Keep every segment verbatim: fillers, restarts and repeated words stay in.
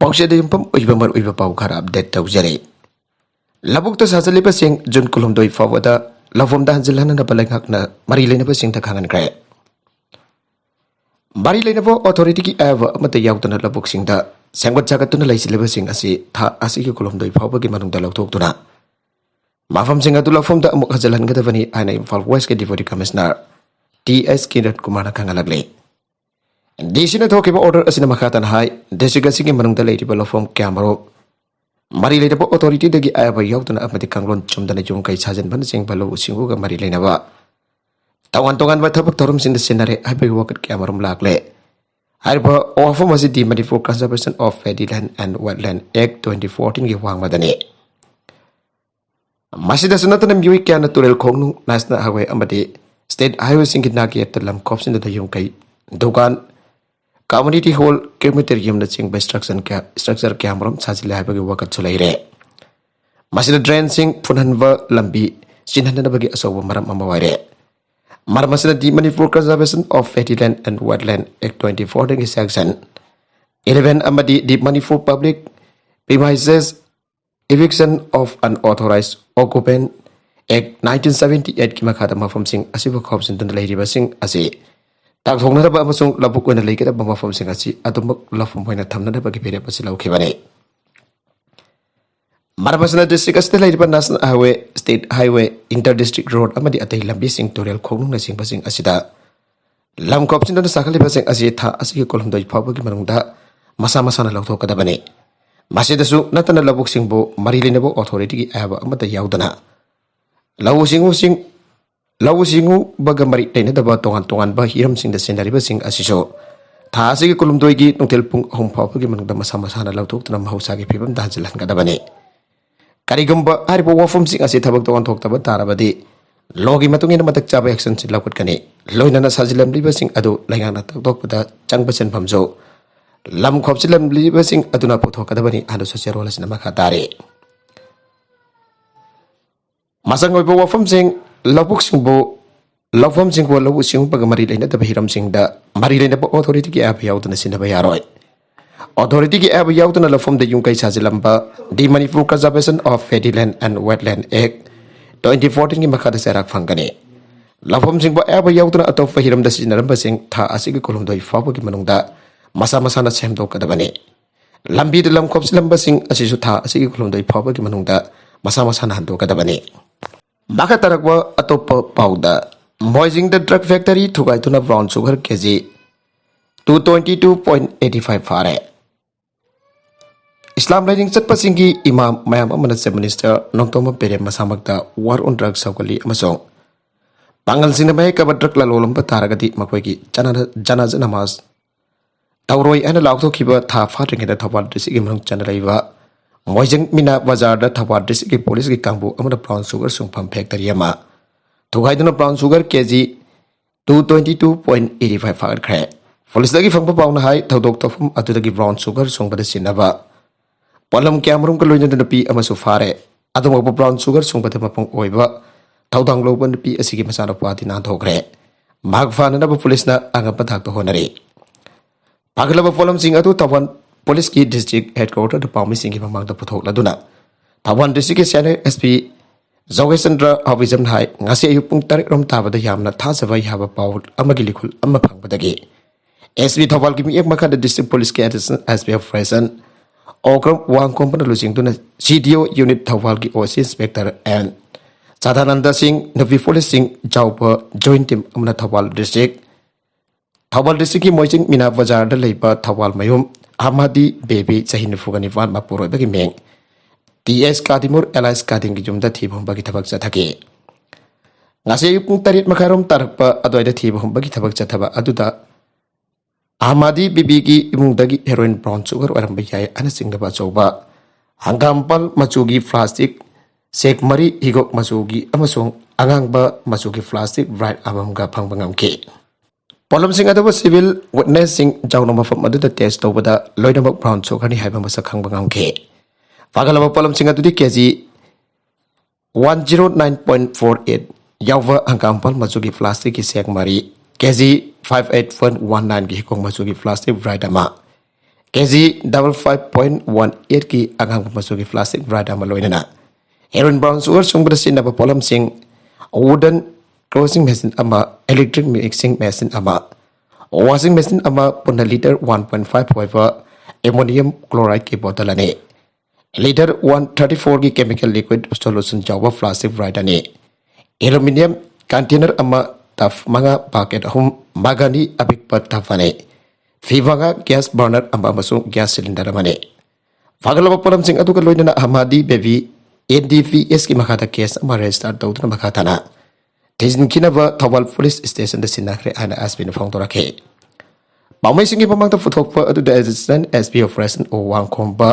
ꯄꯥꯎꯆꯦꯗ ꯌꯨꯝꯐꯝ ꯑꯣꯏꯕ ꯃꯔꯨꯑꯣꯏꯕ ꯄꯥꯎ ꯈꯔ ꯑꯞꯗꯦꯠ ꯇꯧꯖꯔꯤ꯫ ꯂꯧꯕꯨꯛꯇ ꯁꯥꯖꯜꯂꯤꯕꯁꯤꯡ ꯖꯨꯟ ꯀꯨꯟꯍꯨꯝꯗꯣꯏ ꯐꯥꯎꯕꯗ ꯂꯧꯐꯝꯗ ꯍꯟꯖꯤꯜꯍꯟꯅꯕ ꯂꯩꯉꯥꯛꯅ ꯃꯔꯤ ꯂꯩꯅꯕꯁꯤꯡꯗ ꯈꯪꯍꯟꯈ꯭ꯔꯦ꯫ ꯃꯔꯤ ꯂꯩꯅꯕ ꯑꯣꯊꯣꯔꯤꯇꯤꯒꯤ ꯑꯌꯥꯕ ꯑꯃꯠꯇ ꯌꯥꯎꯗꯅ ꯂꯧꯕꯨꯛꯁꯤꯡꯗ ꯁꯦꯝꯒꯠ ꯁꯥꯒꯠꯇꯨꯅ ꯂꯩꯁꯤꯜꯂꯤꯕꯁꯤꯡ ꯑꯁꯤ ꯊꯥ ꯑꯁꯤꯒꯤ ꯀꯨꯟꯍꯨꯝꯗꯣꯏ ꯐꯥꯎꯕꯒꯤ ꯃꯅꯨꯡꯗ ꯂꯧꯊꯣꯛꯇꯨꯅ ꯃꯐꯝꯁꯤꯡ ꯑꯗꯨ ꯂꯧꯐꯝꯗ ꯑꯃꯨꯛ ꯍꯟꯖꯤꯜꯍꯟꯒꯗꯕꯅꯤ ꯍꯥꯏꯅ ꯏꯝꯐꯥꯜ ꯋꯦꯁꯀꯤ ꯗꯤꯄ꯭ꯌꯨꯇꯤ ꯀꯃꯤꯁꯅꯔ ꯇꯤ ꯑꯦꯁ ꯀꯤꯔꯠ ꯀꯨꯃꯥꯔꯅ ꯈꯪꯍꯜꯂꯛꯂꯤ꯫ ꯗꯤ ꯁꯤꯅ ꯊꯣꯛꯈꯤꯕ ꯑꯣꯔꯗꯔ ꯑꯁꯤꯅ ꯃꯈꯥ ꯇꯥꯅ ꯍꯥꯏ, ꯗꯤꯁꯇ꯭ꯔꯤꯛ ꯑꯁꯤꯒꯤ ꯃꯅꯨꯡꯗ ꯂꯩꯔꯤꯕ ꯂꯧꯐꯝ ꯀꯌꯥꯃꯔꯨꯝ ꯃꯔꯤ ꯂꯩꯅꯕ ꯑꯣꯊꯣꯔꯤꯇꯤꯗꯒꯤ ꯑꯌꯥꯕ ꯌꯥꯎꯗꯅ ꯑꯃꯗꯤ ꯀꯥꯡꯂꯣꯟ ꯆꯨꯝꯗꯅ ꯌꯨꯝ ꯀꯩ ꯁꯥꯖꯤꯟꯕꯅꯆꯤꯡꯕ ꯂꯧꯎ ꯁꯤꯡꯎꯒ ꯃꯔꯤ ꯂꯩꯅꯕ ꯇꯣꯉꯥꯟ ꯇꯣꯉꯥꯟꯕ ꯊꯕꯛ ꯊꯧꯔꯝꯁꯤꯡꯗ ꯁꯤꯟꯅꯔꯦ ꯍꯥꯏꯕꯒꯤ ꯋꯥꯀꯠ ꯀꯌꯥꯃꯔꯨꯝ ꯂꯥꯛꯂꯦ꯫ ꯍꯥꯏꯔꯤꯕ ꯋꯥꯐꯝ ꯑꯁꯤꯗꯤ Manipur Conservation of Paddy Land and Wetland Act twenty fourteen ꯒꯤ ꯋꯥꯡꯃꯗꯅꯤ꯫ ꯃꯁꯤꯗꯁꯨ ꯅꯠꯇꯅ ꯃꯤꯑꯣꯏ ꯀꯌꯥꯅ ꯇꯨꯔꯦꯜ ꯈꯣꯡꯅꯨꯡ, ꯅꯦꯁꯅꯦꯜ ꯍꯥꯏꯋꯦ ꯑꯃꯗꯤ ꯁ꯭ꯇꯦꯠ ꯍꯥꯏꯋꯦꯁꯤꯡꯒꯤ ꯅꯥꯛ ꯌꯦꯠꯇ ꯂꯝ ꯈꯣꯞꯆꯤꯟꯗꯨꯅ ꯌꯨꯝ ꯀꯩ, ꯗꯨꯀꯥꯟ, ꯀꯝꯃ꯭ꯌꯨꯅꯤꯇꯤ ꯍꯣꯜ, ꯀ꯭ꯔꯤꯃꯦꯇꯣꯔꯤꯌꯝꯅꯆꯤꯡꯕ ꯏꯁꯇ꯭ꯔꯛꯆꯔ ꯀꯌꯥ, ꯏꯁꯇ꯭ꯔꯛꯆꯔ ꯀꯌꯥꯃꯔꯨꯝ ꯁꯥꯖꯤꯜꯂꯦ ꯍꯥꯏꯕꯒꯤ ꯋꯥꯀꯠꯁꯨ ꯂꯩꯔꯦ꯫ ꯃꯁꯤꯗ ꯗ꯭ꯔꯦꯟꯁꯤꯡ ꯐꯨꯟꯍꯟꯕ ꯂꯝꯕꯤ ꯆꯦꯟꯍꯟꯅꯕꯒꯤ ꯑꯆꯧꯕ ꯃꯔꯝ ꯑꯃ ꯑꯣꯏꯔꯦ꯫ ꯃꯔꯝ ꯑꯁꯤꯅ the Manipur Conservation of Paddy Land and Wetland Act twenty fourteen ꯒꯤ section eleven ꯑꯃꯗꯤ the Manipur Public Premises Eviction of Unauthorized Occupant Act nineteen seventy eight ꯀꯤ ꯃꯈꯥꯗ ꯃꯐꯝꯁꯤꯡ ꯑꯁꯤꯕꯨ ꯈꯣꯝꯖꯤꯟꯗꯨꯅ ꯂꯩꯔꯤꯕꯁꯤꯡ ꯑꯁꯤ ꯇꯥꯛꯊꯣꯛꯅꯅꯕ ꯑꯃꯁꯨꯡ ꯂꯧꯕꯨꯛ ꯑꯣꯏꯅ ꯂꯩꯒꯗꯕ ꯃꯐꯝꯁꯤꯡ ꯑꯁꯤ ꯑꯗꯨꯃꯛ ꯂꯧꯐꯝ ꯑꯣꯏꯅ ꯊꯝꯅꯅꯕꯒꯤ ꯐꯤꯔꯦꯞ ꯑꯁꯤ ꯂꯧꯈꯤꯕꯅꯤ꯫ ꯃꯔꯝ ꯑꯁꯤꯅ ꯗꯤꯁꯇ꯭ꯔꯤꯛ ꯑꯁꯤꯗ ꯂꯩꯔꯤꯕ national highway, state highway, inter district road ꯑꯃꯗꯤ ꯑꯇꯩ ꯂꯝꯕꯤꯁꯤꯡ, ꯇꯨꯔꯦꯜ ꯈꯣꯡꯅꯨꯡꯅꯆꯤꯡꯕꯁꯤꯡ ꯑꯁꯤꯗ ꯂꯝ ꯈꯣꯞꯆꯤꯟꯗꯨꯅ ꯁꯥꯒꯠꯂꯤꯕꯁꯤꯡ ꯑꯁꯤ ꯊꯥ ꯑꯁꯤꯒꯤ ꯀꯨꯟꯍꯨꯝꯗꯣꯏ ꯐꯥꯎꯕꯒꯤ ꯃꯅꯨꯡꯗ ꯃꯁꯥ ꯃꯁꯥꯅ ꯂꯧꯊꯣꯛꯀꯗꯕꯅꯤ꯫ ꯃꯁꯤꯗꯁꯨ ꯅꯠꯇꯅ ꯂꯧꯕꯨꯛꯁꯤꯡꯕꯨ ꯃꯔꯤ ꯂꯩꯅꯕ ꯑꯣꯊꯣꯔꯤꯇꯤꯒꯤ ꯑꯌꯥꯕ ꯑꯃꯠꯇ ꯌꯥꯎꯗꯅ ꯂꯧꯎ ꯁꯤꯡꯎꯁꯤꯡ, ꯂꯧꯎ ꯁꯤꯡꯎꯕꯒ ꯃꯔꯤ ꯂꯩꯅꯗꯕ ꯇꯣꯉꯥꯟ ꯇꯣꯉꯥꯟꯕ ꯍꯤꯔꯝꯁꯤꯡꯗ ꯁꯤꯟꯅꯔꯤꯕꯁꯤꯡ ꯑꯁꯤꯁꯨ ꯊꯥ ꯑꯁꯤꯒꯤ ꯀꯨꯟꯍꯨꯝꯗꯣꯏꯒꯤ ꯅꯨꯡꯊꯤꯜ ꯄꯨꯡ ꯑꯍꯨꯝ ꯐꯥꯎꯕꯒꯤ ꯃꯅꯨꯡꯗ ꯃꯁꯥ ꯃꯁꯥꯅ ꯂꯧꯊꯣꯛꯇꯨꯅ ꯃꯍꯧꯁꯥꯒꯤ ꯐꯤꯕꯝꯗ ꯍꯟꯖꯤꯜꯍꯟꯒꯗꯕꯅꯤ꯫ ꯀꯔꯤꯒꯨꯝꯕ ꯍꯥꯏꯔꯤꯕ ꯋꯥꯐꯝꯁꯤꯡ ꯑꯁꯤ ꯊꯕꯛꯇ ꯑꯣꯟꯊꯣꯛꯇꯕ ꯇꯥꯔꯕꯗꯤ ꯂꯣꯒꯤ ꯃꯇꯨꯡ ꯏꯟꯅ ꯃꯇꯤꯛ ꯆꯥꯕ ꯑꯦꯛꯁꯟꯁꯤꯡ ꯂꯧꯈꯠꯀꯅꯤ꯫ ꯂꯣꯏꯅꯅ ꯁꯥꯖꯤꯜꯂꯝꯂꯤꯕꯁꯤꯡ ꯑꯗꯨ ꯂꯩꯉꯥꯛꯅ ꯇꯥꯛꯊꯣꯛꯄꯗ ꯆꯪꯕ ꯁꯦꯟꯐꯝꯁꯨ ꯂꯝ ꯈꯣꯞꯆꯤꯜꯂꯝꯂꯤꯕꯁꯤꯡ ꯑꯗꯨꯅ ꯄꯨꯊꯣꯛꯀꯗꯕꯅꯤ ꯍꯥꯏꯅꯁꯨ ꯆꯦꯔꯣꯜ ꯑꯁꯤꯅ ꯃꯈꯥ ꯇꯥꯔꯤ꯫ ꯃꯆꯪ ꯑꯣꯏꯕ ꯋꯥꯐꯝꯁꯤꯡ: ꯂꯧꯕꯨꯛꯁꯤꯡꯕꯨ, ꯂꯧꯐꯝꯁꯤꯡꯕꯨ ꯂꯧꯎ ꯁꯤꯡꯎꯕꯒ ꯃꯔꯤ ꯂꯩꯅꯗꯕ ꯍꯤꯔꯝꯁꯤꯡꯗ ꯃꯔꯤ ꯂꯩꯅꯕ ꯑꯣꯊꯣꯔꯤꯇꯤꯒꯤ ꯑꯌꯥꯕ ꯌꯥꯎꯗꯅ ꯁꯤꯟꯅꯕ ꯌꯥꯔꯣꯏ꯫ ꯑꯣꯊꯣꯔꯤꯇꯤꯒꯤ ꯑꯌꯥꯕ ꯌꯥꯎꯗꯅ ꯂꯧꯐꯝꯗ ꯌꯨꯝ ꯀꯩ ꯁꯥꯖꯤꯜꯂꯝꯕ The Manipur Conservation of Paddy Land and Wetland Act twenty fourteen ꯒꯤ ꯃꯈꯥꯗ ꯆꯩꯔꯥꯛ ꯐꯪꯒꯅꯤ꯫ ꯂꯧꯐꯝꯁꯤꯡꯕꯨ ꯑꯌꯥꯕ ꯌꯥꯎꯗꯅ ꯑꯇꯣꯞꯄ ꯍꯤꯔꯝꯗ ꯁꯤꯖꯤꯟꯅꯔꯝꯕꯁꯤꯡ ꯊꯥ ꯑꯁꯤꯒꯤ ꯀꯨꯟꯍꯨꯝꯗꯣꯏ ꯐꯥꯎꯕꯒꯤ ꯃꯅꯨꯡꯗ ꯃꯁꯥ ꯃꯁꯥꯅ ꯁꯦꯝꯗꯣꯛꯀꯗꯕꯅꯤ꯫ ꯂꯝꯕꯤꯗ ꯂꯝ ꯈꯣꯞꯆꯤꯜꯂꯝꯕꯁꯤꯡ ꯑꯁꯤꯁꯨ ꯊꯥ ꯑꯁꯤꯒꯤ ꯀꯨꯟꯍꯨꯝꯗꯣꯏ ꯐꯥꯎꯕꯒꯤ ꯃꯅꯨꯡꯗ ꯃꯁꯥ ꯃꯁꯥꯅ ꯍꯟꯗꯣꯛꯀꯗꯕꯅꯤ꯫ ꯃꯈꯥ ꯇꯥꯔꯛꯄ ꯑꯇꯣꯞꯄ ꯄꯥꯎꯗ, ꯃꯣꯏꯖꯤꯡꯗ drug factory ꯊꯨꯒꯥꯏꯗꯨꯅ brown sugar ꯀꯦꯖꯤ two twenty two point eighty five ꯐꯥꯔꯦ꯫ ꯏꯁꯂꯥꯝ ꯂꯥꯏꯅꯤꯡ ꯆꯠꯄꯁꯤꯡꯒꯤ ꯏꯃꯥꯝ ꯃꯌꯥꯝ ꯑꯃꯅ Chief Minister Nongthombam Biren ꯃꯁꯥꯃꯛꯇ war on drugs ꯍꯧꯒꯠꯂꯤ ꯑꯃꯁꯨꯡ ꯄꯥꯡꯒꯜꯁꯤꯡꯅ ꯃꯍꯩ ꯀꯥꯕ drug ꯂꯂꯣꯜꯂꯝꯕ ꯇꯥꯔꯒꯗꯤ ꯃꯈꯣꯏꯒꯤ ꯖꯅꯥ-, ꯖꯅꯥꯖ ꯅꯃꯥꯖ ꯇꯧꯔꯣꯏ ꯍꯥꯏꯅ ꯂꯥꯎꯊꯣꯛꯈꯤꯕ ꯊꯥ ꯐꯥꯗ꯭ꯔꯤꯉꯩꯗ ꯊꯧꯕꯥꯜ district ꯀꯤ ꯃꯅꯨꯡ ꯆꯟꯅ ꯂꯩꯕ ꯃꯣꯏꯖꯤꯡ ꯃꯤꯅꯥ ꯕꯖꯥꯔꯗ ꯊꯧꯕꯥꯜ district ꯀꯤ police ꯀꯤ ꯀꯥꯡꯕꯨ ꯑꯃꯅ brown sugar ꯁꯨꯡꯐꯝ factory ꯑꯃ ꯊꯨꯒꯥꯏꯗꯨꯅ brown sugar ꯀꯦꯖꯤ two twenty two point eighty five ꯐꯥꯒꯠꯈ꯭ꯔꯦ꯫ Police ꯇꯒꯤ ꯐꯪꯕ ꯄꯥꯎꯅ ꯍꯥꯏ, ꯊꯧꯗꯣꯛ ꯊꯣꯛꯐꯝ ꯑꯗꯨꯗꯒꯤ brown sugar ꯁꯨꯡꯕꯗ ꯁꯤꯖꯤꯟꯅꯕ ꯄꯣꯠꯂꯝ ꯀꯌꯥꯃꯔꯨꯝꯒ ꯂꯣꯏꯅꯅ ꯅꯨꯄꯤ ꯑꯃꯁꯨ ꯐꯥꯔꯦ꯫ ꯑꯗꯨꯃꯛꯄꯨ brown sugar ꯁꯨꯡꯕꯗ ꯃꯄꯨꯡ ꯑꯣꯏꯕ ꯊꯧꯗꯥꯡ ꯂꯧꯕ ꯅꯨꯄꯤ ꯑꯁꯤꯒꯤ ꯃꯆꯥꯅꯨꯄꯥꯗꯤ ꯅꯥꯟꯊꯣꯛꯈ꯭ꯔꯦ꯫ ꯃꯍꯥꯛ ꯐꯥꯅꯅꯕ police ꯅ ꯑꯉꯝꯕ ꯊꯥꯛꯇ ꯍꯣꯠꯅꯔꯤ꯫ ꯐꯥꯒꯠꯂꯕ ꯄꯣꯠꯂꯝꯁꯤꯡ ꯑꯗꯨ ꯊꯧꯕꯥꯜ police ꯀꯤ district headquarter ꯗ ꯄꯥꯎꯃꯤꯁꯤꯡꯒꯤ ꯃꯃꯥꯡꯗ ꯄꯨꯊꯣꯛꯂꯗꯨꯅ ꯊꯧꯕꯥꯜ district ꯀꯤ senior S P ꯖꯣꯒꯦꯁꯆꯟꯗ꯭ꯔ ꯍꯥꯎꯕꯤꯖꯝꯅ ꯍꯥꯏ, ꯉꯁꯤ ꯑꯌꯨꯛ ꯄꯨꯡ ꯇꯔꯦꯠ ꯔꯣꯝ ꯇꯥꯕꯗ ꯌꯥꯝꯅ ꯊꯥꯖꯕ ꯌꯥꯕ ꯄꯥꯎ ꯑꯃꯒꯤ ꯂꯤꯈꯨꯜ ꯑꯃ ꯐꯪꯕꯗꯒꯤ S P ꯊꯧꯕꯥꯜꯒꯤ ꯃꯤꯠꯌꯦꯡ ꯃꯈꯥꯗ district police ꯀꯤ additional S P operation Okram ꯋꯥꯡꯈꯣꯝꯕꯅ ꯂꯨꯆꯤꯡꯗꯨꯅ C D O unit ꯊꯧꯕꯥꯜꯒꯤ O C inspector N Sadananda ꯁꯤꯡ, ꯅꯨꯄꯤ police ꯁꯤꯡ ꯌꯥꯎꯕ joint team ꯑꯃꯅ ꯊꯧꯕꯥꯜ district, ꯊꯧꯕꯥꯜ district ꯀꯤ ꯃꯣꯏꯖꯤꯡ ꯃꯤꯅꯥ ꯕꯖꯥꯔꯗ ꯂꯩꯕ ꯊꯧꯕꯥꯜ ꯃꯌꯨꯝ ꯑꯍꯃꯗꯤ ꯕꯦꯕꯤ ꯆꯍꯤ ꯅꯤꯐꯨꯒ ꯅꯤꯄꯥꯟ ꯃꯄꯨꯔꯣꯏꯕꯒꯤ ꯃꯤꯡ T S ꯀꯥꯗꯤꯃꯨꯔ alias ꯀꯥꯗꯤꯝꯒꯤ ꯌꯨꯝꯗ ꯊꯤꯕ ꯍꯨꯝꯕꯒꯤ ꯊꯕꯛ ꯆꯠꯊꯈꯤ꯫ ꯉꯁꯤ ꯑꯌꯨꯛ ꯄꯨꯡ ꯇꯔꯦꯠ ꯃꯈꯥꯏꯔꯣꯝ ꯇꯥꯔꯛꯄ ꯑꯗꯨꯋꯥꯏꯗ ꯊꯤꯕ ꯍꯨꯝꯕꯒꯤ ꯊꯕꯛ ꯆꯠꯊꯕ ꯑꯗꯨꯗ ꯑꯍꯃꯗꯤ ꯕꯤꯕꯤꯒꯤ ꯏꯃꯨꯡꯗꯒꯤ heroin brown sugar ꯑꯣꯏꯔꯝꯕ ꯌꯥꯏ ꯍꯥꯏꯅ ꯆꯤꯡꯅꯕ ꯑꯆꯧꯕ ꯍꯪꯒꯥꯝꯄꯥꯜ ꯃꯆꯨꯒꯤ plastic sack ꯃꯔꯤ, ꯍꯤꯒꯣꯛ ꯃꯆꯨꯒꯤ ꯑꯃꯁꯨꯡ ꯑꯉꯥꯡꯕ ꯃꯆꯨꯒꯤ plastic bright ꯑꯃꯃꯝꯒ ꯐꯪꯕ ꯉꯝꯈꯤ꯫ ꯄꯣꯠꯂꯝꯁꯤꯡ ꯑꯗꯨꯕꯨ civil witness ꯁꯤꯡ ꯌꯥꯎꯅ ꯃꯐꯝ ꯑꯗꯨꯗ test ꯇꯧꯕꯗ ꯂꯣꯏꯅꯃꯛ brown sugar ꯅꯤ ꯍꯥꯏꯕ ꯃꯁꯛ ꯈꯪꯕ ꯉꯝꯈꯤ꯫ ꯐꯥꯒꯠꯂꯕ ꯄꯣꯠꯂꯝꯁꯤꯡ ꯑꯗꯨꯗꯤ ꯀꯦꯖꯤ one zero nine point four eight ꯌꯥꯎꯕ ꯍꯪꯒꯥꯝꯄꯥꯜ ꯃꯆꯨꯒꯤ plastic ꯀꯤ sack ꯃꯔꯤ, ꯀꯦꯖꯤ five eight point one nine ꯒꯤ ꯍꯤꯒꯣꯛ ꯃꯆꯨꯒꯤ plastic bright ꯑꯃ, K G double five point one ꯑꯩꯠꯀꯤ ꯑꯉꯥꯡꯕ ꯃꯆꯨꯒꯤ plastic variety ꯑꯃ, ꯂꯣꯏꯅꯅ heroin brown sugar ꯁꯨꯡꯕꯗ ꯁꯤꯖꯤꯟꯅꯕ ꯄꯣꯠꯂꯝꯁꯤꯡ, wooden crushing machine ꯑꯃ, electric mixing machine ꯑꯃ, washing machine ꯑꯃ, ꯄꯨꯟꯅ litre one point five ꯑꯣꯏꯕ ammonium chlorideꯀꯤ bottle ꯑꯅꯤ, litre one thirty fourꯒꯤ chemical liquid solution ꯌꯥꯎꯕ plastic variety ꯑꯅꯤ, aluminium container ꯑꯃ, tub ꯃꯉꯥ, bucket ꯑꯍꯨꯝ, ꯃꯒꯥꯅꯤ ꯑꯄꯤꯛꯄ tub ꯑꯅꯤ, ꯐꯤ ꯃꯉꯥ, gas burner ꯑꯃ ꯑꯃꯁꯨꯡ gas cylinder ꯑꯃꯅꯤ꯫ ꯐꯥꯒꯠꯂꯕ ꯄꯣꯠꯂꯝꯁꯤꯡ ꯑꯗꯨꯒ ꯂꯣꯏꯅꯅ ꯍꯃꯥꯗꯤ ꯕꯦꯕꯤ ꯑꯦꯟ ꯗꯤ ꯄꯤ ꯑꯦꯁꯀꯤ ꯃꯈꯥꯗ case ꯑꯃ register ꯇꯧꯗꯨꯅ ꯃꯈꯥ ꯇꯥꯅ ꯊꯤꯖꯤꯟꯈꯤꯅꯕ ꯊꯧꯕꯥꯜ ꯄꯨꯂꯤꯁ ꯁ꯭ꯇꯦꯁꯟꯗ ꯁꯤꯟꯅꯈ꯭ꯔꯦ ꯍꯥꯏꯅ ꯑꯦꯁ ꯄꯤꯅ ꯐꯣꯡꯗꯣꯔꯛꯈꯤ꯫ ꯄꯥꯎꯃꯤꯁꯤꯡꯒꯤ ꯃꯃꯥꯡꯗ ꯄꯨꯊꯣꯛꯄ ꯑꯗꯨꯗ Assistant S P Operation ꯋꯥꯡꯈꯣꯝꯕ,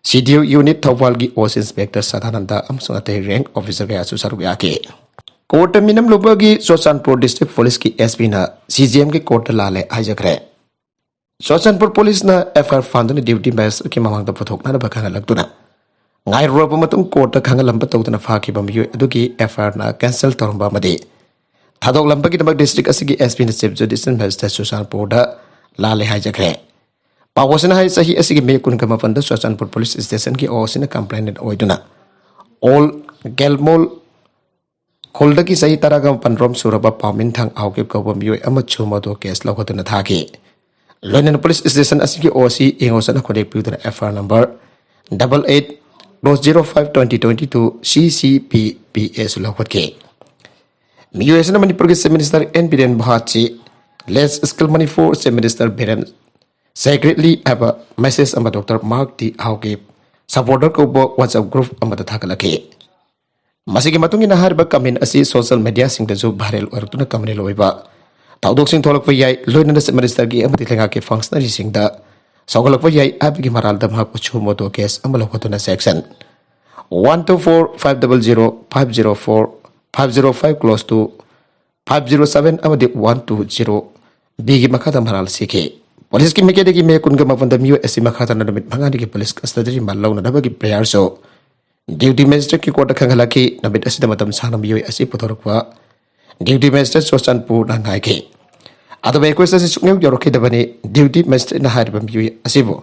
ꯁꯤ ꯗꯤ ꯑꯣ unit ꯊꯧꯕꯥꯜꯒꯤ ꯑꯣ ꯁꯤ Inspector ꯁꯗꯥꯅꯟꯗ ꯑꯃꯁꯨꯡ ꯑꯇꯩ rank officer ꯀꯌꯥꯁꯨ ꯁꯔꯨꯛ ꯌꯥꯈꯤ꯫ Courtꯇ ꯃꯤꯅꯝ ꯂꯨꯕꯒꯤ ꯆꯨꯔꯆꯥꯟꯄꯨꯔ district ꯄꯨꯂꯤꯁꯀꯤ ꯑꯦꯁ ꯄꯤꯅ ꯁꯤ ꯖꯤ ꯑꯦꯝꯒꯤ courtꯇ ꯂꯥꯜꯂꯦ ꯍꯥꯏꯖꯈ꯭ꯔꯦ꯫ ꯆꯨꯔꯆꯥꯟꯄꯨꯔ ꯄꯨꯂꯤꯁꯅ ꯑꯦꯐ ꯑꯥꯏ ꯑꯥꯔ ꯐꯥꯟꯗꯨꯅ duty magistrateꯀꯤ ꯃꯃꯥꯡꯗ ꯄꯨꯊꯣꯛꯅꯅꯕ ꯈꯪꯍꯜꯂꯛꯇꯨꯅ, ꯉꯥꯏꯔꯨꯔꯕ ꯃꯇꯨꯡ courtꯇ ꯈꯪꯍꯜꯂꯝꯕ ꯇꯧꯗꯨꯅ ꯐꯥꯈꯤꯕ ꯃꯤꯑꯣꯏ ꯑꯗꯨꯒꯤ ꯑꯦꯐ ꯑꯥꯏ ꯑꯥꯔꯅ cancel ꯇꯧꯔꯝꯕ ꯑꯃꯗꯤ ꯊꯥꯗꯣꯛꯂꯝꯕꯒꯤꯗꯃꯛ district ꯑꯁꯤꯒꯤ ꯑꯦꯁ ꯄꯤꯅ Chief Judicial Magistrate ꯆꯨꯔꯆꯥꯟꯄꯨꯔꯗ ꯂꯥꯜꯂꯦ ꯍꯥꯏꯖꯈ꯭ꯔꯦ꯫ ꯄꯥꯎ ꯑꯁꯤꯅ ꯍꯥꯏ, ꯆꯍꯤ ꯑꯁꯤꯒꯤ ꯃꯦ ꯀꯨꯟꯒ ꯃꯥꯄꯟꯗ ꯆꯨꯔꯆꯥꯟꯄꯨꯔ ꯄꯨꯂꯤꯁ ꯁ꯭ꯇꯦꯁꯟꯒꯤ ꯑꯣ ꯁꯤꯅ complainant ꯑꯣꯏꯗꯨꯅ ꯑꯣꯜ ꯒꯦꯜꯃꯣꯜ ꯈꯨꯜꯗꯒꯤ ꯆꯍꯤ ꯇꯔꯥꯒ ꯃꯥꯄꯟ ꯔꯣꯝ ꯁꯨꯔꯕ ꯄꯥꯎꯃꯤꯟꯊꯪ ꯑꯥꯎꯀꯤꯞ ꯀꯧꯕ ꯃꯤꯑꯣꯏ ꯑꯃ suo motu case ꯂꯧꯈꯠꯇꯨꯅ ꯊꯥꯈꯤ꯫ ꯂꯣꯏꯅꯅ ꯄꯨꯂꯤꯁ ꯁ꯭ꯇꯦꯁꯟ ꯑꯁꯤꯒꯤ ꯑꯣ ꯁꯤ ꯏꯉꯣꯁꯅ ꯈꯨꯗꯦꯛ ꯄꯤꯗꯨꯅ ꯑꯦꯐ ꯑꯥꯏ R number double eight dash zero five twenty twenty two C C P P S ꯂꯧꯈꯠꯈꯤ꯫ ꯃꯤꯑꯣꯏ ꯑꯁꯤꯅ ꯃꯅꯤꯄꯨꯔꯒꯤ Chief Minister N Biren Bhattacharjee less skill money for Chief Minister Biren secretly ꯍꯥꯏꯕ message ꯑꯃ doctor mark T ꯑꯥꯎꯀꯤꯞ supporter ꯀꯧꯕ WhatsApp group ꯑꯃꯗ ꯊꯥꯒꯠꯂꯛꯈꯤ꯫ ꯃꯁꯤꯒꯤ ꯃꯇꯨꯡ ꯏꯟꯅ ꯍꯥꯏꯔꯤꯕ comment ꯑꯁꯤ social mediaꯁꯤꯡꯗꯁꯨ viral ꯑꯣꯏꯔꯛꯇꯨꯅ communal ꯑꯣꯏꯕ ꯊꯧꯗꯣꯛꯁꯤꯡ ꯊꯣꯛꯂꯛꯄ ꯌꯥꯏ, ꯂꯣꯏꯅꯅ Chief Ministerꯒꯤ ꯑꯃꯗꯤ ꯂꯩꯉꯥꯛꯀꯤ functionaryꯁꯤꯡꯗ ꯁꯧꯒꯠꯂꯛꯄ ꯌꯥꯏ ꯍꯥꯏꯕꯒꯤ ꯃꯔꯥꯜꯗ ꯃꯍꯥꯛꯄꯨ suo motu case ꯑꯃ ꯂꯧꯈꯠꯇꯨꯅ section one two four five double zero five zero four five zero five clause two five zero seven ꯑꯃꯗꯤ one two zero Bꯒꯤ ꯃꯈꯥꯗ ꯃꯔꯥꯜ ꯁꯤꯈꯤ꯫ ꯄꯨꯂꯤꯁꯀꯤ ꯃꯥꯏꯀꯩꯗꯒꯤ ꯃꯦ ꯀꯨꯟꯒ ꯃꯥꯄꯟꯗ ꯃꯤꯑꯣꯏ ꯑꯁꯤ ꯃꯈꯥ ꯇꯥꯅ ꯅꯨꯃꯤꯠ ꯃꯉꯥꯅꯤꯒꯤ ꯄꯨꯂꯤꯁ custody ꯔꯤꯃꯥꯟ ꯂꯧꯅꯅꯕꯒꯤ prayerꯁꯨ duty magistrateꯀꯤ courtꯇ ꯈꯪꯍꯜꯂꯛꯈꯤ꯫ ꯅꯨꯃꯤꯠ ꯑꯁꯤꯗ ꯃꯇꯝ ꯁꯥꯡꯅ ꯃꯤꯑꯣꯏ ꯑꯁꯤ ꯄꯨꯊꯣꯔꯛꯄ duty magistrate ꯆꯨꯔꯆꯥꯟꯄꯨꯔꯅ ꯉꯥꯏꯈꯤ꯫ ꯑꯗꯨꯕꯨ ꯑꯦꯀ꯭ꯌꯨꯁ ꯑꯁꯤ ꯁꯨꯛꯌꯧ ꯌꯧꯔꯛꯈꯤꯗꯕꯅꯤ꯫ ꯗ꯭ꯌꯨꯇꯤ ꯃꯦꯖꯤꯁꯇ꯭ꯔꯦꯠꯅ ꯍꯥꯏꯔꯤꯕ ꯃꯤꯑꯣꯏ ꯑꯁꯤꯕꯨ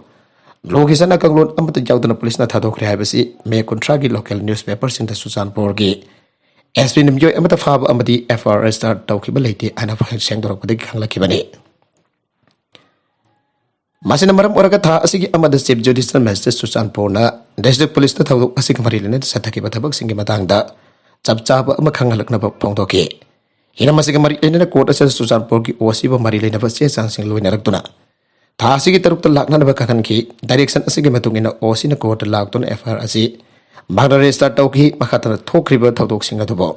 ꯂꯣꯒꯤ ꯆꯠꯅ ꯀꯥꯡꯂꯣꯟ ꯑꯃꯠꯇ ꯌꯥꯎꯗꯅ ꯄꯨꯂꯤꯁꯅ ꯊꯥꯗꯣꯛꯈ꯭ꯔꯦ ꯍꯥꯏꯕꯁꯤ ꯃꯦ ꯀꯨꯟꯊ꯭ꯔꯥꯒꯤ ꯂꯣꯀꯦꯜ ꯅ꯭ꯌꯨꯁꯄꯦꯄꯔꯁꯤꯡꯗ ꯆꯨꯔꯆꯥꯟꯄꯨꯔꯒꯤ ꯑꯦꯁ ꯄꯤꯅ ꯃꯤꯑꯣꯏ ꯑꯃꯠꯇ ꯐꯥꯕ ꯑꯃꯗꯤ ꯑꯦꯐ ꯑꯥꯏ ꯑꯥꯔ ꯔꯦꯖꯤꯁꯇꯔ ꯇꯧꯈꯤꯕ ꯂꯩꯇꯦ ꯍꯥꯏꯅ ꯐꯣꯡ-, ꯁꯦꯡꯗꯣꯔꯛꯄꯗꯒꯤ ꯈꯪꯂꯛꯈꯤꯕꯅꯤ꯫ ꯃꯁꯤꯅ ꯃꯔꯝ ꯑꯣꯏꯔꯒ ꯊꯥ ꯑꯁꯤꯒꯤ ꯑꯃꯗ ꯆꯤꯐ ꯖꯨꯗꯤꯁꯤꯌꯦꯜ ꯃꯦꯖꯤꯁꯇ꯭ꯔꯦꯠ ꯆꯨꯔꯆꯥꯟꯄꯨꯔꯅ ꯗꯤꯁꯇ꯭ꯔꯤꯛ ꯄꯨꯂꯤꯁꯇ ꯊꯧꯗꯣꯛ ꯑꯁꯤꯒ ꯃꯔꯤ ꯂꯩꯅꯅ ꯆꯠꯊꯈꯤꯕ ꯊꯕꯛꯁꯤꯡꯒꯤ ꯃꯇꯥꯡꯗ ꯆꯞ ꯆꯥꯕ ꯑꯃ ꯈꯪꯍꯜꯂꯛꯅꯕ ꯐꯣꯡꯗꯣꯛꯈꯤ꯫ ꯍꯤꯔꯝ ꯑꯁꯤꯒ ꯃꯔꯤ ꯂꯩꯅꯅ ꯀꯣꯔꯠ ꯑꯁꯤꯗ ꯆꯨꯔꯆꯥꯟꯄꯨꯔꯒꯤ ꯑꯣ ꯁꯤꯕꯨ ꯃꯔꯤ ꯂꯩꯅꯕ ꯆꯦ ꯆꯥꯡꯁꯤꯡ ꯂꯣꯏꯅꯔꯛꯇꯨꯅ ꯊꯥ ꯑꯁꯤꯒꯤ ꯇꯔꯨꯛꯇ ꯂꯥꯛꯅꯅꯕ ꯈꯪꯍꯟꯈꯤ꯫ ꯗꯥꯏꯔꯦꯛꯁꯟ ꯑꯁꯤꯒꯤ ꯃꯇꯨꯡ ꯏꯟꯅ ꯑꯣ ꯁꯤꯅ ꯀꯣꯔꯠꯇ ꯂꯥꯛꯇꯨꯅ ꯑꯦꯐ ꯑꯥꯏ ꯑꯥꯔ ꯑꯁꯤ ꯃꯍꯥꯛꯅ ꯔꯦꯖꯤꯁꯇꯔ ꯇꯧꯈꯤ꯫ ꯃꯈꯥ ꯇꯥꯅ ꯊꯣꯛꯈ꯭ꯔꯤꯕ ꯊꯧꯗꯣꯛꯁꯤꯡ ꯑꯗꯨꯕꯨ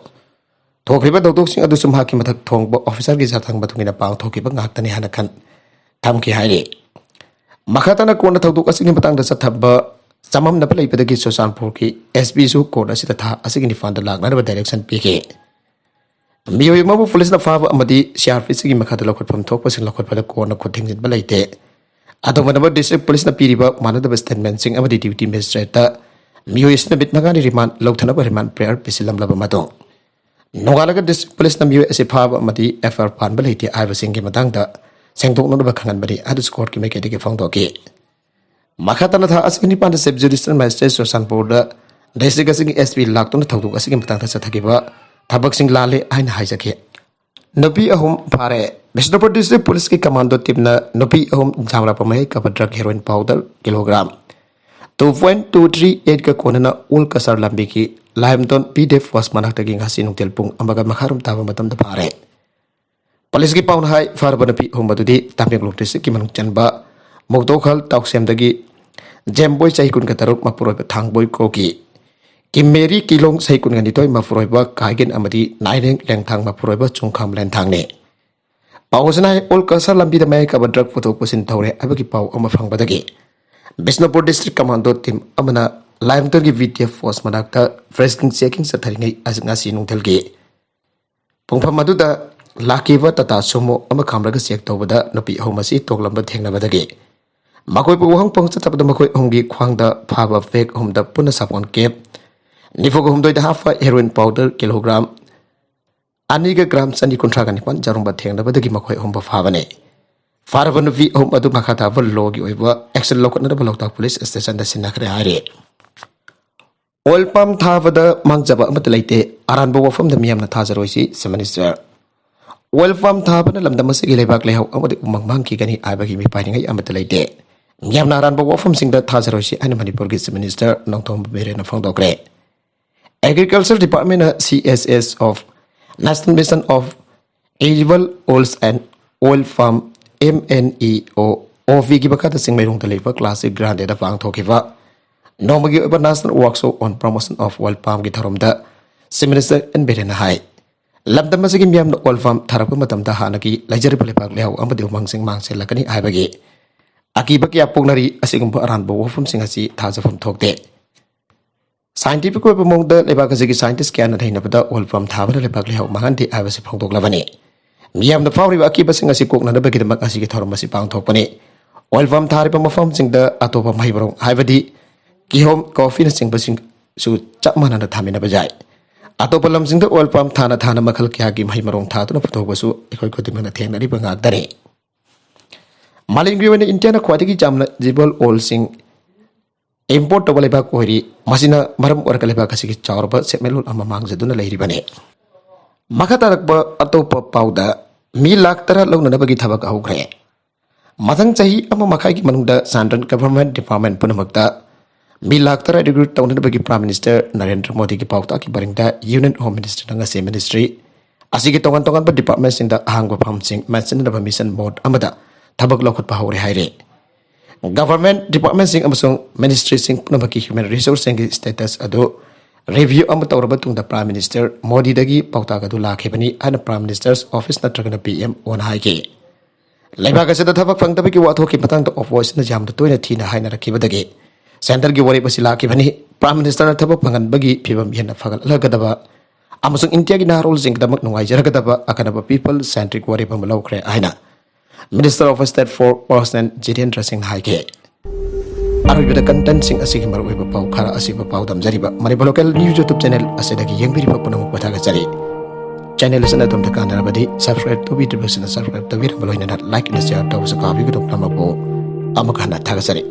ꯊꯣꯛꯈ꯭ꯔꯤꯕ ꯊꯧꯗꯣꯛꯁꯤꯡ ꯑꯗꯨꯁꯨ ꯃꯍꯥꯛꯀꯤ ꯃꯊꯛ ꯊꯣꯡꯕ ꯑꯣꯐꯤꯁꯔꯒꯤ ꯆꯥꯊꯪ ꯃꯇꯨꯡ ꯏꯟꯅ ꯄꯥꯡꯊꯣꯛꯈꯤꯕ ꯉꯥꯛꯇꯅꯤ ꯍꯥꯏꯅ ꯈꯟ-, ꯊꯝꯈꯤ ꯍꯥꯏꯔꯤ꯫ ꯃꯈꯥ ꯇꯥꯅ ꯀꯣꯟꯅ ꯊꯧꯗꯣꯛ ꯑꯁꯤꯒꯤ ꯃꯇꯥꯡꯗ ꯆꯠꯊꯕ ꯆꯃꯝꯅꯕ ꯂꯩꯕꯗꯒꯤ ꯆꯨꯔꯆꯥꯟꯄꯨꯔꯒꯤ ꯑꯦꯁ ꯄꯤꯁꯨ ꯀꯣꯔꯠ ꯑꯁꯤꯗ ꯊꯥ ꯑꯁꯤꯒꯤ ꯅꯤꯄꯥꯟꯗ ꯂꯥꯛꯅꯅꯕ ꯗꯥꯏꯔꯦꯛꯁꯟ ꯄꯤꯈꯤ꯫ ꯃꯤꯑꯣꯏ ꯑꯃꯕꯨ ꯄꯨꯂꯤꯁꯅ ꯐꯥꯕ ꯑꯃꯗꯤ ꯁꯤ ꯑꯥꯔ ꯄꯤ ꯁꯤꯒꯤ ꯃꯈꯥꯗ ꯂꯧꯈꯠꯐꯝ ꯊꯣꯛꯄꯁꯤꯡ ꯂꯧꯈꯠꯄꯗ ꯀꯣꯟꯅ ꯈꯨꯠ ꯊꯤꯡꯖꯤꯟꯕ ꯂꯩꯇꯦ꯫ ꯑꯗꯨꯒꯨꯝꯂꯕ ꯗꯤꯁꯇ꯭ꯔꯤꯛ ꯄꯨꯂꯤꯁꯅ ꯄꯤꯔꯤꯕ ꯃꯥꯟꯅꯗꯕ ꯁ꯭ꯇꯦꯠꯃꯦꯟꯁꯤꯡ ꯑꯃꯗꯤ ꯗ꯭ꯌꯨꯇꯤ ꯃꯦꯖꯤꯁꯇ꯭ꯔꯦꯠꯇ ꯃꯤꯑꯣꯏ ꯑꯁꯤꯅ ꯅꯨꯃꯤꯠ ꯃꯉꯥꯅꯤ ꯔꯤꯃꯥꯟ ꯂꯧꯊꯅꯕ ꯔꯤꯃꯥꯟ ꯄ꯭ꯔꯦꯌꯔ ꯄꯤꯁꯤꯜꯂꯝꯂꯕ ꯃꯇꯨꯡ, ꯅꯣꯡꯉꯥꯜꯂꯒ ꯗꯤꯁꯇ꯭ꯔꯤꯛ ꯄꯨꯂꯤꯁꯅ ꯃꯤꯑꯣꯏ ꯑꯁꯤ ꯐꯥꯕ ꯑꯃꯗꯤ ꯑꯦꯐ ꯑꯥꯏ ꯑꯥꯔ ꯄꯥꯟꯕ ꯂꯩꯇꯦ ꯍꯥꯏꯕꯁꯤꯡꯒꯤ ꯃꯇꯥꯡꯗ ꯁꯦꯡꯗꯣꯛꯅꯅꯕ ꯈꯪꯍꯟꯕꯅꯤ ꯍꯥꯏꯅꯁꯨ ꯀꯣꯔꯠꯀꯤ ꯃꯥꯏꯀꯩꯗꯒꯤ ꯐꯣꯡꯗꯣꯛꯈꯤ꯫ ꯃꯈꯥ ꯇꯥꯅ ꯊꯥ ꯑꯁꯤꯒꯤ ꯅꯤꯄꯥꯟꯗ ꯆꯤꯐ ꯖꯨꯗꯤꯁꯤꯌꯦꯜ ꯃꯦꯖꯤꯁꯇ꯭ꯔꯦꯠ ꯆꯨꯔꯆꯥꯟꯄꯨꯔꯗ ꯗꯤꯁꯇ꯭ꯔꯤꯛ ꯑꯁꯤꯒꯤ ꯑꯦꯁ ꯄꯤ ꯂꯥꯛꯇꯨꯅ ꯊꯧꯗꯣꯛ ꯑꯁꯤꯒꯤ ꯃꯇꯥꯡꯗ ꯆꯠꯊꯈꯤꯕ ꯊꯕꯛꯁꯤꯡ ꯂꯥꯜꯂꯦ ꯍꯥꯏꯅ ꯍꯥꯏꯖꯈꯤ꯫ ꯅꯨꯄꯤ ꯑꯍꯨꯝ ꯐꯥꯔꯦ꯫ ꯕꯤꯁꯅꯨꯄꯨꯔ ꯗꯤꯁꯇ꯭ꯔꯤꯛ ꯄꯨꯂꯤꯁꯀꯤ ꯀꯃꯥꯟꯗꯣ ꯇꯤꯝꯅ ꯅꯨꯄꯤ ꯑꯍꯨꯝ ꯖꯥꯝꯔꯥꯄꯝ ꯃꯌꯥꯏ ꯀꯥꯕ drug heroine powder kilogram two point two three eight ꯀ ꯀꯣꯟꯅꯅ ꯎꯜ ꯀꯁꯥꯔ ꯂꯝꯕꯤꯒꯤ ꯂꯥꯏꯝꯇꯣꯟ ꯄꯤ ꯗꯦ ꯐꯣꯔꯁ ꯃꯅꯥꯛꯇꯒꯤ ꯉꯁꯤ ꯅꯨꯡꯊꯤꯜ ꯄꯨꯡ ꯑꯃꯒ ꯃꯈꯥꯏꯔꯣꯝ ꯇꯥꯕ ꯃꯇꯝꯗ ꯐꯥꯔꯦ꯫ ꯄꯨꯂꯤꯁꯀꯤ ꯄꯥꯎꯅ ꯍꯥꯏ, ꯐꯥꯔꯕ ꯅꯨꯄꯤ ꯑꯍꯨꯝ ꯑꯗꯨꯗꯤ ꯇꯃꯦꯡꯂꯣꯡ ꯗꯤꯁꯇ꯭ꯔꯤꯛꯀꯤ ꯃꯅꯨꯡ ꯆꯟꯕ ꯃꯨꯛꯇꯣꯈꯜ ꯇꯥꯎꯁꯦꯝꯗꯒꯤ ꯖꯦꯝꯕꯣꯏ ꯆꯍꯤ ꯀꯨꯟꯒ ꯇꯔꯨꯛ ꯃꯄꯨꯔꯣꯏꯕ ꯊꯥꯡꯕꯣꯏ ꯀꯣꯀꯤ, ꯀꯤꯝꯃꯦꯔꯤ ꯀꯤꯂꯣꯡ ꯆꯍꯤ ꯀꯨꯟꯒ ꯅꯤꯊꯣꯏ ꯃꯄꯨꯔꯣꯏꯕ ꯀꯥꯏꯒꯦꯟ ꯑꯃꯗꯤ ꯅꯥꯏꯔꯦꯡ ꯂꯦꯡꯊꯥꯡ ꯃꯄꯨꯔꯣꯏꯕ ꯆꯨꯡꯈꯥꯝ ꯂꯦꯟꯊꯥꯡꯅꯤ꯫ ꯄꯥꯎ ꯑꯁꯤꯅ ꯍꯥꯏ, ꯎꯜ ꯀꯁꯥꯔ ꯂꯝꯕꯤꯗ ꯃꯌꯥꯏ ꯀꯥꯕ ꯗ꯭ꯔꯒ ꯄꯨꯊꯣꯛ ꯄꯨꯁꯤꯟ ꯇꯧꯔꯦ ꯍꯥꯏꯕꯒꯤ ꯄꯥꯎ ꯑꯃ ꯐꯪꯕꯗꯒꯤ ꯕꯤꯁꯅꯨꯄꯨꯔ ꯗꯤꯁꯇ꯭ꯔꯤꯛ ꯀꯃꯥꯟꯗꯣ ꯇꯤꯝ ꯑꯃꯅ ꯂꯥꯏꯝꯇꯣꯟꯒꯤ ꯕꯤ ꯗꯤ ꯑꯦꯐ ꯐꯣꯔꯁ ꯃꯅꯥꯛꯇ ꯐ꯭ꯔꯦꯁꯀꯤꯡ ꯆꯦꯀꯤꯡ ꯆꯠꯊꯔꯤꯉꯩ ꯉꯁꯤ ꯅꯨꯡꯊꯤꯜꯒꯤ ꯄꯨꯡꯐꯝ ꯑꯗꯨꯗ ꯂꯥꯛꯈꯤꯕ ꯇꯥꯇꯥ ꯁꯨꯃꯣ ꯑꯃ ꯈꯥꯝꯂꯒ ꯆꯦꯛ ꯇꯧꯕꯗ ꯅꯨꯄꯤ ꯑꯍꯨꯝ ꯑꯁꯤ ꯇꯣꯛꯂꯝꯕ ꯊꯦꯡꯅꯕꯗꯒꯤ ꯃꯈꯣꯏꯕꯨ ꯋꯥꯍꯪ ꯄꯥꯎ ꯆꯠꯊꯕꯗ ꯃꯈꯣꯏ ꯑꯍꯨꯝꯒꯤ ꯈ꯭ꯋꯥꯡꯗ ꯐꯥꯕ ꯕꯦꯒ ꯑꯍꯨꯝꯗ ꯄꯨꯟꯅ ꯁꯥꯄꯣꯟ ꯀꯦꯞ ꯅꯤꯐꯨꯒ ꯍꯨꯝꯗꯣꯏꯗ ꯍꯥꯞꯄ ꯍꯦꯔꯣꯏꯟ ꯄꯥꯎꯗꯔ ꯀꯤꯂꯣꯒ꯭ꯔꯥꯝ ꯑꯅꯤꯒ ꯒ꯭ꯔꯥꯝ ꯆꯅꯤ ꯀꯨꯟꯊ꯭ꯔꯥꯒ ꯅꯤꯄꯥꯟ ꯖꯥꯔꯨꯝꯕ ꯊꯦꯡꯅꯕꯗꯒꯤ ꯃꯈꯣꯏ ꯑꯍꯨꯝꯕꯨ ꯐꯥꯕꯅꯤ꯫ ꯐꯥꯔꯕ ꯅꯨꯄꯤ ꯑꯍꯨꯝ ꯑꯗꯨ ꯃꯈꯥ ꯇꯥꯕ ꯂꯣꯒꯤ ꯑꯣꯏꯕ ꯑꯦꯛꯁꯟ ꯂꯧꯈꯠꯅꯅꯕ ꯂꯣꯛꯇꯥꯛ ꯄꯨꯂꯤꯁ ꯁ꯭ꯇꯦꯁꯟꯗ ꯁꯤꯟꯅꯈ꯭ꯔꯦ ꯍꯥꯏꯔꯤ꯫ ꯑꯣꯏꯜ ꯄꯥꯝ ꯊꯥꯕꯗ ꯃꯥꯡꯖꯕ ꯑꯃꯠꯇ ꯂꯩꯇꯦ, ꯑꯔꯥꯟꯕ ꯋꯥꯐꯝꯗ ꯃꯤꯌꯥꯝꯅ ꯊꯥꯖꯔꯣꯏꯁꯤ, ꯆꯤꯐ ꯃꯤꯅꯤꯁꯇꯔ꯫ ꯑꯣꯏꯜ ꯄꯥꯝ ꯊꯥꯕꯅ ꯂꯝꯗꯝ ꯑꯁꯤꯒꯤ ꯂꯩꯕꯥꯛ ꯂꯩꯍꯥꯎ ꯑꯃꯗꯤ ꯎꯃꯪ ꯃꯥꯡꯈꯤꯒꯅꯤ ꯍꯥꯏꯕꯒꯤ ꯃꯤꯄꯥꯏꯅꯤꯡꯉꯥꯏ ꯑꯃꯠꯇ ꯂꯩꯇꯦ꯫ ꯃꯤꯌꯥꯝꯅ ꯑꯔꯥꯟꯕ ꯋꯥꯐꯝꯁꯤꯡꯗ ꯊꯥꯖꯔꯣꯏꯁꯤ ꯍꯥꯏꯅ ꯃꯅꯤꯄꯨꯔꯒꯤ ꯆꯤꯐ ꯃꯤꯅꯤꯁꯇꯔ ꯅꯣꯡꯊꯣꯝꯕꯝ ꯕꯤꯔꯦꯟꯅ ꯐꯣꯡꯗꯣꯛꯈ꯭ꯔꯦ꯫ ꯑꯦꯒ꯭ꯔꯤꯀꯜꯆꯔ ꯗꯤꯄꯥꯔꯠꯃꯦꯟꯅ C S S of National Mission of Edible Oils and Oil Palm, M N E O O P ꯒꯤ ꯃꯈꯥꯗ ꯆꯤꯡꯃꯩꯔꯣꯡꯗ ꯂꯩꯕ ꯀ꯭ꯂꯥꯁꯤꯛ ꯒ꯭ꯔꯥꯟꯗꯦꯗ ꯄꯥꯡꯊꯣꯛꯈꯤꯕ ꯅꯣꯡꯃꯒꯤ ꯑꯣꯏꯕ National Workshop on Promotion of Oil Palmꯒꯤ ꯊꯧꯔꯝꯗ ꯆꯤꯐ ꯃꯤꯅꯤꯁꯇꯔ ꯑꯦꯟ ꯕꯤꯔꯦꯟꯅ ꯍꯥꯏ, ꯂꯝꯗꯝ ꯑꯁꯤꯒꯤ ꯃꯤꯌꯥꯝꯅ ꯑꯣꯏꯜ ꯄꯥꯝ ꯊꯥꯔꯛꯄ ꯃꯇꯝꯗ ꯍꯥꯟꯅꯒꯤ ꯂꯩꯖꯔꯤꯕ ꯂꯩꯕꯥꯛ ꯂꯩꯍꯥꯎ ꯑꯃꯗꯤ ꯎꯃꯪꯁꯤꯡ ꯃꯥꯡꯁꯤꯜꯂꯛꯀꯅꯤ ꯍꯥꯏꯕꯒꯤ ꯑꯀꯤꯕ ꯀꯌꯥ ꯄꯣꯛꯅꯔꯤ꯫ ꯑꯁꯤꯒꯨꯝꯕ ꯑꯔꯥꯟꯕ ꯋꯥꯐꯝꯁꯤꯡ ꯑꯁꯤ ꯊꯥꯖꯐꯝ ꯊꯣꯛꯇꯦ꯫ ꯁꯥꯏꯟꯇꯤꯐꯤꯛ ꯑꯣꯏꯕ ꯃꯑꯣꯡꯗ ꯂꯩꯕꯥꯛ ꯑꯁꯤꯒꯤ ꯁꯥꯏꯟꯇꯤꯁ ꯀꯌꯥꯅ ꯅꯩꯅꯕꯗ ꯑꯣꯏꯜ ꯄꯥꯝ ꯊꯥꯕꯅ ꯂꯩꯕꯥꯛ ꯂꯩꯍꯥꯎ ꯃꯥꯡꯍꯟꯗꯦ ꯍꯥꯏꯕꯁꯤ ꯐꯣꯡꯗꯣꯛꯂꯕꯅꯤ꯫ ꯃꯤꯌꯥꯝꯗ ꯐꯥꯎꯔꯤꯕ ꯑꯀꯤꯕꯁꯤꯡ ꯑꯁꯤ ꯀꯣꯛꯅꯅꯕꯒꯤꯗꯃꯛ ꯑꯁꯤꯒꯤ ꯊꯧꯔꯝ ꯑꯁꯤ ꯄꯥꯡꯊꯣꯛꯄꯅꯤ꯫ ꯑꯣꯏꯜ ꯄꯥꯝ ꯊꯥꯔꯤꯕ ꯃꯐꯝꯁꯤꯡꯗ ꯑꯇꯣꯞꯄ ꯃꯍꯩ ꯃꯔꯣꯡ, ꯍꯥꯏꯕꯗꯤ ꯀꯤꯍꯣꯝ, ꯀꯣꯐꯤꯅꯆꯤꯡꯕꯁꯤꯡꯁꯨ ꯆꯞ ꯃꯥꯟꯅꯅ ꯊꯥꯃꯤꯟꯅꯕ ꯌꯥꯏ꯫ ꯑꯇꯣꯞꯄ ꯂꯝꯁꯤꯡꯗ ꯑꯣꯏꯜ ꯄꯥꯝ ꯊꯥꯅ ꯊꯥꯅ ꯃꯈꯜ ꯀꯌꯥꯒꯤ ꯃꯍꯩ ꯃꯔꯣꯡ ꯊꯥꯗꯨꯅ ꯄꯨꯊꯣꯛꯄꯁꯨ ꯑꯩꯈꯣꯏ ꯈꯨꯗꯤꯡꯃꯛꯅ ꯊꯦꯡꯅꯔꯤꯕ ꯉꯥꯛꯇꯅꯤ꯫ ꯃꯥꯂꯦꯝꯒꯤ ꯑꯣꯏꯅ ꯏꯟꯗꯤꯌꯥꯅ ꯈ꯭ꯋꯥꯏꯗꯒꯤ ꯌꯥꯝꯅ edible oilꯁꯤꯡ import ꯇꯧꯕ ꯂꯩꯕꯥꯛ ꯑꯣꯏꯔꯤ꯫ ꯃꯁꯤꯅ ꯃꯔꯝ ꯑꯣꯏꯔꯒ ꯂꯩꯕꯥꯛ ꯑꯁꯤꯒꯤ ꯆꯥꯎꯔꯕ ꯁꯦꯟꯃꯤꯠꯂꯣꯟ ꯑꯃ ꯃꯥꯡꯖꯗꯨꯅ ꯂꯩꯔꯤꯕꯅꯤ꯫ ꯃꯈꯥ ꯇꯥꯔꯛꯄ ꯑꯇꯣꯞꯄ ꯄꯥꯎꯗ, ꯃꯤ ꯂꯥꯈ ꯇꯔꯥ ꯂꯧꯅꯅꯕꯒꯤ ꯊꯕꯛ ꯍꯧꯈ꯭ꯔꯦ꯫ ꯃꯊꯪ ꯆꯍꯤ ꯑꯃ ꯃꯈꯥꯏꯒꯤ ꯃꯅꯨꯡꯗ central government department ꯄꯨꯝꯅꯃꯛꯇ ꯃꯤ ꯂꯥꯈ ꯇꯔꯥ recruit ꯇꯧꯅꯅꯕꯒꯤ Prime Minister ꯅꯔꯦꯟꯗ꯭ꯔ ꯃꯣꯗꯤꯒꯤ ꯄꯥꯎꯇꯥꯛꯀꯤ ꯄꯔꯤꯡꯗ Union Home Ministerꯅ ꯉꯁꯤ ministry ꯑꯁꯤꯒꯤ ꯇꯣꯉꯥꯟ ꯇꯣꯉꯥꯟꯕ departmentꯁꯤꯡꯗ ꯑꯍꯥꯡꯕ ꯐꯝꯁꯤꯡ ꯃꯦꯟꯁꯤꯟꯅꯅꯕ mission mode ꯑꯃꯗ ꯊꯕꯛ ꯂꯧꯈꯠꯄ ꯍꯧꯔꯦ ꯍꯥꯏꯔꯦ꯫ Government departmentꯁꯤꯡ ꯑꯃꯁꯨꯡ ministryꯁꯤꯡ ꯄꯨꯝꯅꯃꯛꯀꯤ human resourceꯁꯤꯡꯒꯤ status ꯑꯗꯨ review ꯑꯃ ꯇꯧꯔꯕ ꯇꯨꯡꯗ Prime Minister ꯃꯣꯗꯤꯗꯒꯤ ꯄꯥꯎꯇꯥꯛ ꯑꯗꯨ ꯂꯥꯛꯈꯤꯕꯅꯤ ꯍꯥꯏꯅ Prime Minister's Office ꯅꯠꯇ꯭ꯔꯒꯅ P M Oꯅ ꯍꯥꯏꯈꯤ꯫ ꯂꯩꯕꯥꯛ ꯑꯁꯤꯗ ꯊꯕꯛ ꯐꯪꯗꯕꯒꯤ ꯋꯥꯊꯣꯛꯀꯤ ꯃꯇꯥꯡꯗ oppositionꯅ ꯌꯥꯝꯅ ꯇꯣꯏꯅ ꯊꯤꯅ ꯍꯥꯏꯅꯔꯛꯈꯤꯕꯗꯒꯤ centreꯒꯤ ꯋꯥꯔꯦꯞ ꯑꯁꯤ ꯂꯥꯛꯈꯤꯕꯅꯤ꯫ Prime Ministerꯅ ꯊꯕꯛ ꯐꯪꯍꯟꯕꯒꯤ ꯐꯤꯕꯝ ꯍꯦꯟꯅ ꯐꯒꯠꯍꯜꯂꯒꯗꯕ ꯑꯃꯁꯨꯡ ꯏꯟꯗꯤꯌꯥꯒꯤ ꯅꯍꯥꯔꯣꯜꯁꯤꯡꯒꯤꯗꯃꯛ ꯅꯨꯡꯉꯥꯏꯖꯔꯒꯗꯕ ꯑꯀꯟꯕ people centric ꯋꯥꯔꯦꯞ ꯑꯃ ꯂꯧꯈ꯭ꯔꯦ ꯍꯥꯏꯅ Minister of State for Personnel Jitendra ꯁꯤꯡꯅ ꯍꯥꯏꯈꯤ꯫ ꯑꯔꯣꯏꯕꯗ contentꯁꯤꯡ ꯑꯁꯤꯒꯤ ꯃꯔꯨꯑꯣꯏꯕ ꯄꯥꯎ ꯈꯔ ꯑꯁꯤꯕꯨ ꯄꯥꯎꯗꯝꯖꯔꯤꯕ Manipur Local News YouTube channel ꯑꯁꯤꯗꯒꯤ ꯌꯦꯡꯕꯤꯔꯤꯕ ꯄꯨꯝꯅꯃꯛꯄꯨ ꯊꯥꯒꯠꯆꯔꯤ꯫ ꯆꯦꯅꯦꯜ ꯑꯁꯤꯅ ꯑꯗꯣꯝꯗ ꯀꯥꯟꯅꯔꯕꯗꯤ ꯁꯕꯁꯀ꯭ꯔꯥꯏꯕ ꯇꯧꯕꯤꯗ꯭ꯔꯤꯕꯁꯤꯡꯅ ꯁꯕꯁꯀ꯭ꯔꯥꯏꯕ ꯇꯧꯕꯤꯔꯝꯕ, ꯂꯣꯏꯅꯅ ꯂꯥꯏꯛ ꯑꯃꯗꯤ ꯁꯤꯌꯥꯔ ꯇꯧꯕꯁꯨ ꯀꯥꯎꯕꯤꯒꯅꯨ꯫ ꯄꯨꯝꯅꯃꯛꯄꯨ ꯑꯃꯨꯛ ꯍꯟꯅ ꯊꯥꯒꯠꯆꯔꯤ꯫